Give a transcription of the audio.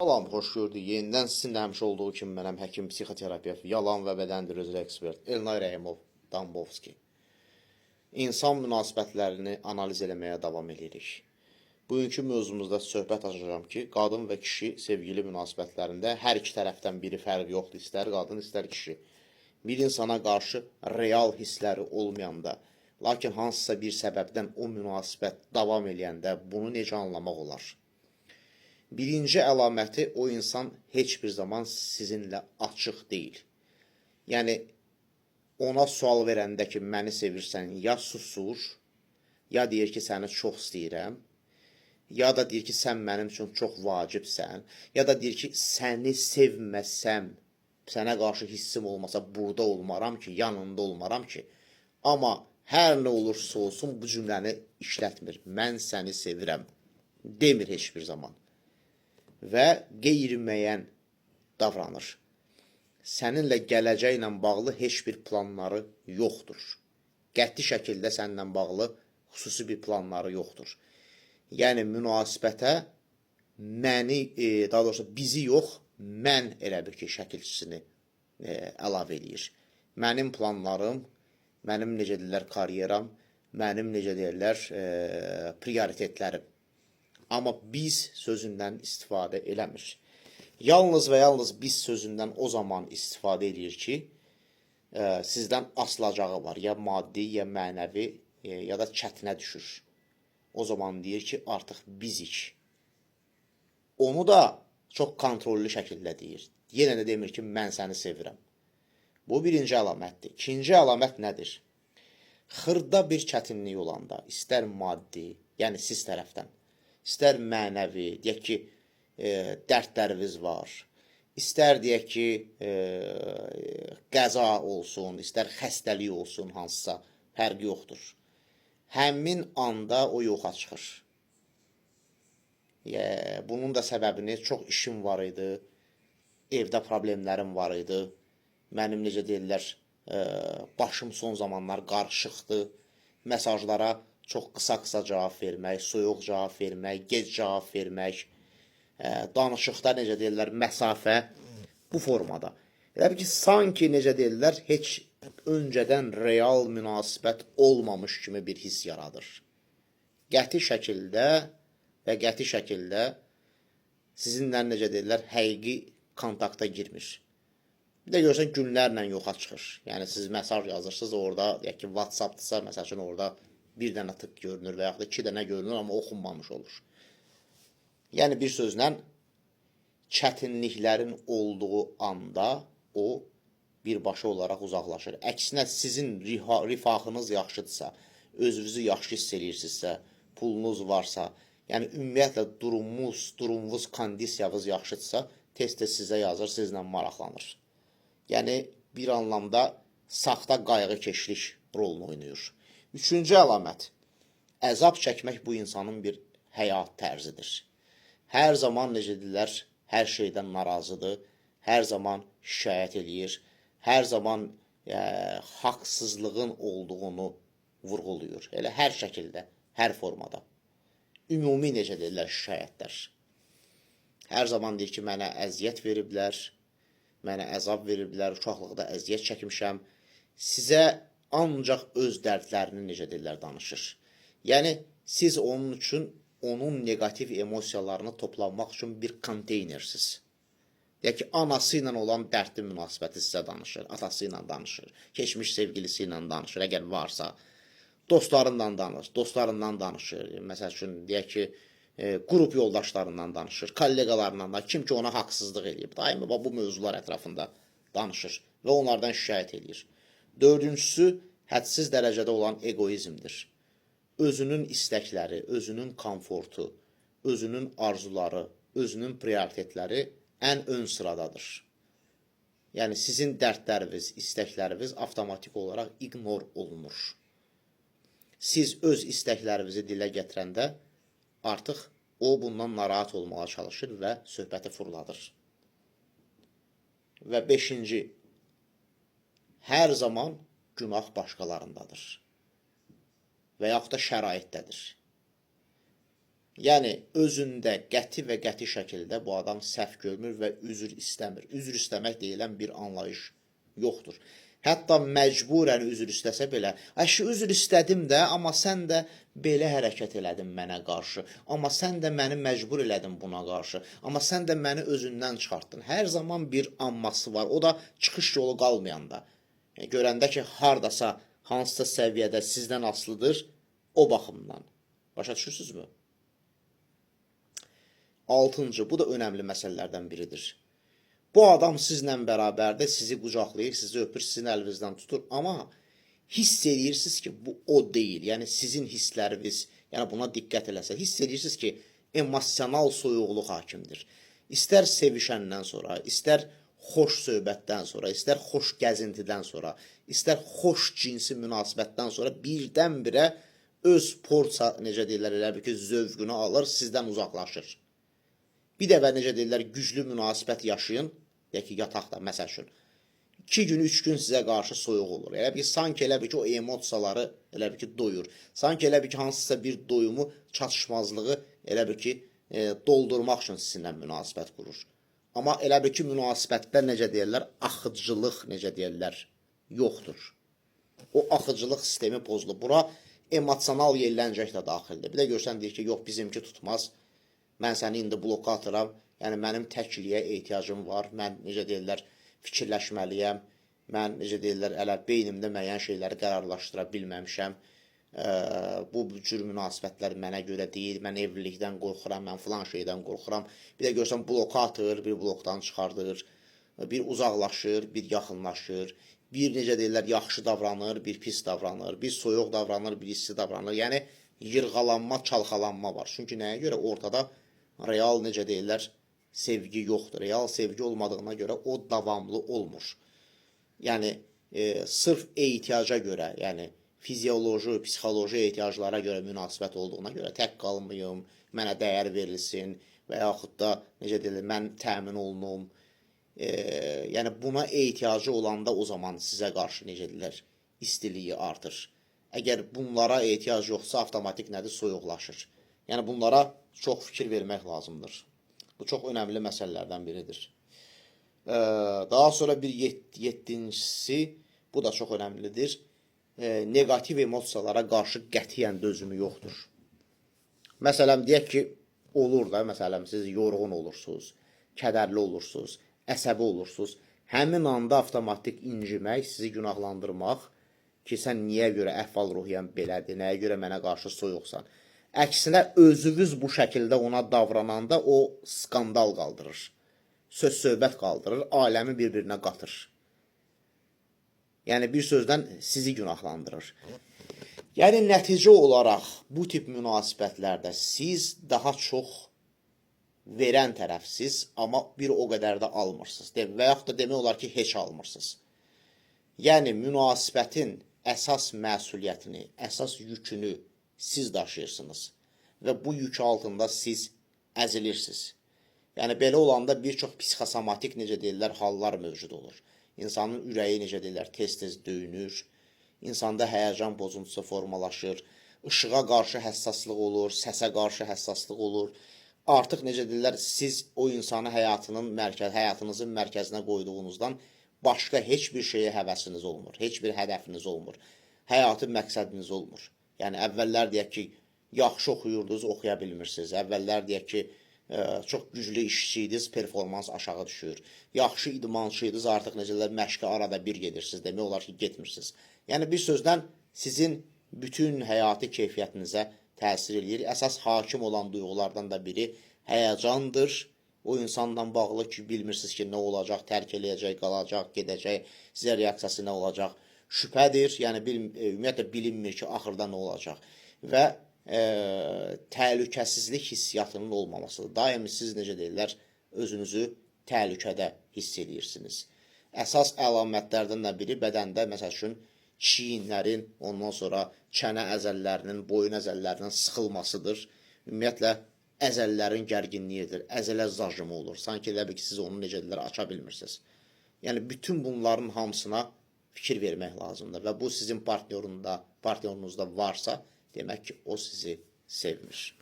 Salam, xoş gördük. Yenidən sizinlə həmişə olduğu kimi mənəm həkim, psixoterapevt, yalan və bədən dili üzrə ekspert Elnay Rəhimov Dambovski. İnsan münasibətlərini analiz eləməyə davam edirik. Bugünkü mövzumuzda söhbət açacağam ki, qadın və kişi sevgili münasibətlərində hər iki tərəfdən biri fərqi yoxdur, istər qadın, istər kişi. Bir insana qarşı real hissləri olmayanda, lakin hansısa bir səbəbdən o münasibət davam eləyəndə bunu necə anlamaq olar? Birinci əlaməti o insan heç bir zaman sizinlə açıq deyil. Yəni ona sual verəndə ki, məni sevirsən, ya susur, ya deyir ki, səni çox istəyirəm, ya da deyir ki, sən mənim üçün çox vacibsən, ya da deyir ki, səni sevməsəm, sənə qarşı hissim olmasa burada olmaram ki, yanında olmaram ki. Amma hər nə olursa olsun bu cümləni işlətmir. Mən səni sevirəm demir heç bir zaman və qeyri-müəyyən davranır. Səninlə gələcəklə bağlı heç bir planları yoxdur. Qəti şəkildə səninlə bağlı xüsusi bir planları yoxdur. Yəni münasibətə məni, daha doğrusu bizi yox, mən elə bir ki, şəkilçisini əlavə eləyir. Mənim planlarım, mənim necə deyirlər karyeram, mənim necə deyirlər prioritetlərim. Amma biz sözündən istifadə eləmir. Yalnız və yalnız biz sözündən o zaman istifadə eləyir ki, sizdən asılacağı var, ya maddi, ya mənəvi, ya da çətinə düşür. O zaman deyir ki, artıq bizik. Onu da çox kontrollü şəkildə deyir. Yenə də demir ki, mən səni sevirəm. Bu birinci əlamətdir. İkinci əlamət nədir? Xırda bir çətinlik olanda, istər maddi, yəni siz tərəfdən, istər mənəvi, deyək ki, dərdləriniz var, istər deyək ki, qəza olsun, istər xəstəlik olsun, hansısa fərqi yoxdur. Həmin anda o yoxa çıxır. Bunun da səbəbini çox işim var idi, evdə problemlərim var idi. Mənim necə deyirlər, başım son zamanlar qarışıqdır. Mesajlara çox qısa-qısa cavab vermək, soyuq cavab vermək, gec cavab vermək, danışıqda necə deyirlər, məsafə bu formada. Elə bil ki, sanki necə deyirlər, heç öncədən real münasibət olmamış kimi bir hiss yaradır. Qəti şəkildə və qəti şəkildə sizinlə necə deyirlər, həqiqi kontakta girmir. Bir də görsən günlərlə yoxa çıxır. Yəni siz mesaj yazırsınız, orada deyək ki, WhatsApp-dırsa, məsəl üçün orada bir dənə tık görünür və yaxud da iki dənə görünür, amma oxunmamış olur. Yəni bir sözlə çətinliklərin olduğu anda o birbaşa olaraq uzaqlaşır. Əksinə sizin rifahınız yaxşıdırsa, özünüzü yaxşı hiss eləyirsinizsə, pulunuz varsa, yəni ümumiyyətlə durumunuz, kondisiyanız yaxşıdırsa, tez-tez sizə yazır, sizlə maraqlanır. Yəni bir anlamda saxta qayğıkeşlik rolunu oynayır. Üçüncü əlamət, əzab çəkmək bu insanın bir həyat tərzidir. Hər zaman necə deyirlər, hər şeydən narazıdır, hər zaman şikayət eləyir, hər zaman haqsızlığın olduğunu vurğulayır. Elə hər şəkildə, hər formada. Ümumi necə deyirlər, şikayətlər. Hər zaman deyir ki, mənə əziyyət veriblər, mənə əzab veriblər, uşaqlıqda əziyyət çəkmişəm. Sizə ancaq öz dərdlərini necə deyirlər, danışır. Yəni siz onun üçün onun neqativ emosiyalarını toplanmaq üçün bir konteynersiz. Deyək ki, anası ilə olan dərdli münasibəti sizə danışır, atası ilə danışır, keçmiş sevgilisi ilə danışır, əgər varsa, dostlarından danışır, dostlarından danışır. Məsəl üçün deyək ki, qrup yoldaşlarından danışır, kolleqalarından da, kim ki ona haqsızlıq eləyib, daima bu mövzular ətrafında danışır və onlardan şikayət eləyir. Dördüncüsü, hədsiz dərəcədə olan egoizmdir. Özünün istəkləri, özünün komfortu, özünün arzuları, özünün prioritetləri ən ön sıradadır. Yəni sizin dərdləriniz, istəkləriniz avtomatik olaraq ignor olunur. Siz öz istəklərinizi dilə gətirəndə artıq o bundan narahat olmağa çalışır və söhbəti fırladır. Və beşinci, hər zaman günah başqalarındadır və yaxud da şəraitdədir. Yəni özündə qəti və qəti şəkildə bu adam səhv görmür və üzr istəmir. Üzr istəmək deyilən bir anlayış yoxdur. Hətta məcburən üzr istəsə belə, "Ayşə, üzr istədim də, amma sən də belə hərəkət elədin mənə qarşı. Amma sən də məni məcbur elədin buna qarşı. Amma sən də məni özündən çıxartdın." Hər zaman bir amması var. O da çıxış yolu qalmayanda. Yəni görəndə ki, hardasa, hansısa səviyyədə sizdən asılıdır, o baxımdan. Başa düşürsünüzmü? Altıncı, bu da önəmli məsələlərdən biridir. Bu adam sizlə bərabərdə sizi qucaqlayır, sizi öpür, sizin əlinizdən tutur, amma hiss edirsiniz ki, bu o deyil. Yəni sizin hissləriniz, yəni buna diqqət eləsə, hiss edirsiniz ki, emosional soyuqluq hakimdir. İstər sevişəndən sonra, istər xoş söhbətdən sonra, istər xoş gəzintidən sonra, istər xoş cinsi münasibətdən sonra birdən-birə öz porsiya, necə deyirlər, elə bil ki, zövqünü alır, sizdən uzaqlaşır. Bir dəfə necə deyirlər, güclü münasibət yaşayın, deyək ki, yataqda məsəl üçün. 2 gün, 3 gün sizə qarşı soyuq olur. Elə bil ki, sanki elə bil ki, o emosiyaları elə bil ki, doyur. Sanki elə bil ki, hansısa bir doyumu, çatışmazlığı elə bil ki, doldurmaq üçün sizinlə münasibət qurur. Amma elə bil ki, münasibətdə necə deyirlər, axıcılıq necə deyirlər, yoxdur. O axıcılıq sistemi pozulub. Bura emosional yelləncək də daxildir. Bir də görsən deyir ki, yox, bizimki tutmaz. Mən səni indi bloka atıram. Yəni mənim təkliyə ehtiyacım var. Mən necə deyirlər, fikirləşməliyəm. Mən necə deyirlər, hələ beynimdə müəyyən şeyləri qərarlaşdıra bilməmişəm. Bu cür münasibətlər mənə görə deyil. Mən evlilikdən qorxuram, mən filan şeydən qorxuram. Bir də görsən bloka atır, bir blokdan çıxardır, bir uzaqlaşır, bir yaxınlaşır. Bir necə deyirlər, yaxşı davranır, bir pis davranır, bir soyuq davranır, bir isti davranır. Yəni yırğalanma, çalxalanma var. Çünki nəyə görə ortada real necə deyirlər, sevgi yoxdur. Real sevgi olmadığına görə o davamlı olmur. Yəni sırf ehtiyaca görə, yəni fizioloji, psixoloji ehtiyaclara görə münasibət olduğuna görə tək qalmayım, mənə dəyər verilsin və yaxud da necə deyirlər, mən təmin olunum. Yəni buna ehtiyacı olanda o zaman sizə qarşı necə deyirlər, istiliyi artır. Əgər bunlara ehtiyac yoxsa avtomatik nədir? Soyuqlaşır. Yəni bunlara çox fikir vermək lazımdır. Bu çox önəmli məsələlərdən biridir. Daha sonra bir yeddincisi, bu da çox önəmlidir. Neqativ emosiyalara qarşı qətiyyən dözümü yoxdur. Məsələn, deyək ki, olur da, məsələn, siz yorğun olursunuz, kədərli olursunuz, əsəbi olursunuz. Həmin anda avtomatik incimək, sizi günahlandırmaq ki, sən niyə görə əhval-ruhiyyən belədir, nəyə görə mənə qarşı soyuqsan. Əksinə, özünüz bu şəkildə ona davrananda o skandal qaldırır. Söz-söhbət qaldırır, aləmi bir-birinə qatır. Yəni bir sözdən sizi günahlandırır. Yəni nəticə olaraq bu tip münasibətlərdə siz daha çox verən tərəfsiz, amma bir o qədər də almırsınız. Və yaxud da demək olar ki, heç almırsınız. Yəni münasibətin əsas məsuliyyətini, əsas yükünü siz daşıyırsınız və bu yük altında siz əzilirsiniz. Yəni belə olanda bir çox psixosomatik necə deyirlər, hallar mövcud olur. İnsanın ürəyi necə deyirlər, tez-tez döyünür. İnsanda həyəcan pozuntusu formalaşır. İşığa qarşı həssaslıq olur, səsə qarşı həssaslıq olur. Artıq necə deyirlər, siz o insanı həyatınızın mərkəzinə qoyduğunuzdan başqa heç bir şeyə həvəsiniz olmur, heç bir hədəfiniz olmur. Həyati məqsədiniz olmur. Yəni əvvəllər deyək ki, yaxşı oxuyurdunuz, oxuya bilmirsiniz. Əvvəllər deyək ki, çox güclü işçi idiniz, performans aşağı düşür. Yaxşı idmançı idiniz, artıq necə deyirlər, məşqə arada bir gedirsiniz, demək olar ki, getmirsiniz. Yəni bir sözlə sizin bütün həyati keyfiyyətinizə təsir eləyir. Əsas hakim olan duyğulardan da biri həyəcandır. O insanla bağlı ki, bilmirsiniz ki, nə olacaq, tərk eləyəcək, qalacaq, gedəcək, sizə reaksiyası nə olacaq. Şübhədir, yəni ümumiyyətlə bilinmir ki, axırda nə olacaq. Və təhlükəsizlik hissiyatının olmamasıdır. Daim siz necə deyirlər, özünüzü təhlükədə hiss edirsiniz. Əsas əlamətlərdən də biri bədəndə, məsəl üçün, çiyinlərin, ondan sonra çənə əzəllərinin, boyun əzəllərinin sıxılmasıdır. Ümumiyyətlə, əzəllərin gərginliyidir, əzələ zajımı olur. Sanki elə bil ki, siz onu necə deyirlər, aça bilmirsiniz. Yəni, bütün bunların hamısına fikir vermək lazımdır və bu sizin partnyorunuzda varsa, demək ki, o sizi sevmir.